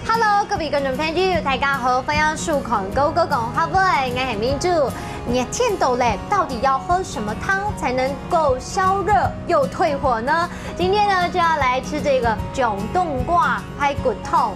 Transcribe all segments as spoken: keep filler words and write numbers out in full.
Hello，各位觀眾朋友，大家好，歡迎收看《Go Go 講客話》，𠊎係明珠。熱天到了，到底要喝什麼湯才能夠消熱又退火呢？今天呢，就要來吃這個醬冬瓜排骨湯。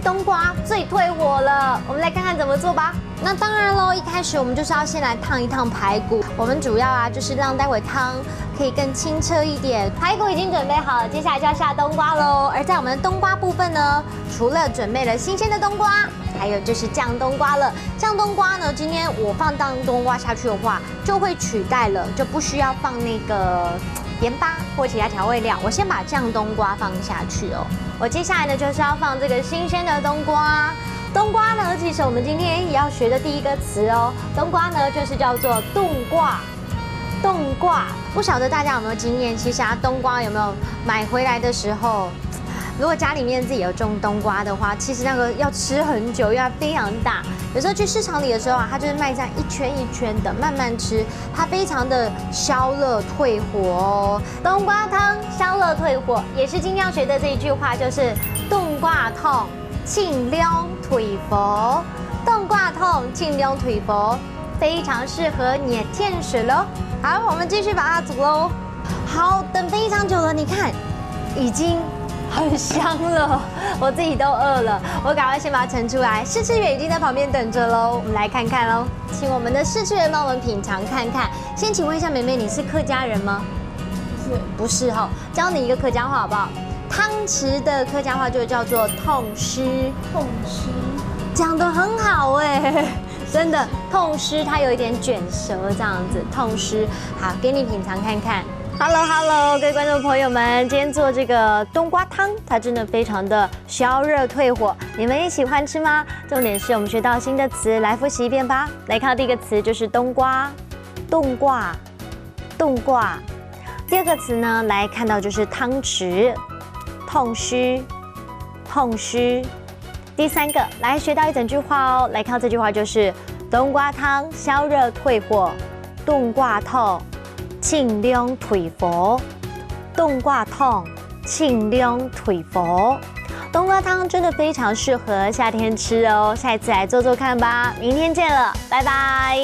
冬瓜最退火了，我們來看看怎麼做吧。那當然咯，一開始我們就是要先來燙一燙排骨。我們主要啊，就是讓待會湯可以更清澈一點。排骨已經準備好了，接下來就要下冬瓜咯。而在我們的冬瓜部分呢，除了準備了新鮮的冬瓜，還有就是醬冬瓜了。醬冬瓜呢，今天我放當冬瓜下去的話，就會取代了，就不需要放那個鹽巴或其他調味料。我先把醬冬瓜放下去哦。我接下來呢，就是要放這個新鮮的冬瓜。冬瓜呢，其實我們今天也要學的第一個詞哦，冬瓜呢，就是叫做冬瓜。冬瓜，不曉得大家有沒有經驗？其實啊，冬瓜有沒有買回來的時候，如果家裡面自己有種冬瓜的話，其實那個要吃很久，因為它非常大。有時候去市場裡的時候啊，它就是賣這樣一圈一圈的，慢慢吃，它非常的消熱退火哦。冬瓜湯消熱退火，也是今天要學的這一句話，就是冬瓜湯清涼退火。冬瓜湯清涼退火，非常適合熱天食咯。好，我們繼續把它煮咯。好，等非常久了，你看，已經很香了，我自己都餓了，我趕快先把它盛出來。試吃員已經在旁邊等著咯，我們來看看咯。請我們的試吃員幫我們品嚐看看。先請問一下，妹妹，你是客家人嗎？不是。不是吼，教你一個客家話好不好？湯匙的客家話就叫做湯匙。湯匙。講得很好欸，真的，湯匙它有一點捲舌這樣子，湯匙。好，給你品嚐看看。Hello Hello，各位觀眾朋友們，今天做這個冬瓜湯，它真的非常的消熱退火，你們也喜歡吃嗎？重點是我們學到新的詞，來複習一遍吧。來看到第一個詞就是冬瓜，冬瓜，冬瓜。第二個詞呢，來看到就是湯匙，湯匙，湯匙。第三個，來學到一整句話哦。來看到這句話就是冬瓜湯消熱退火，冬瓜湯清涼退火，冬瓜湯清涼退火。冬瓜湯真的非常適合夏天吃哦，下一次來做做看吧。明天見了，拜拜。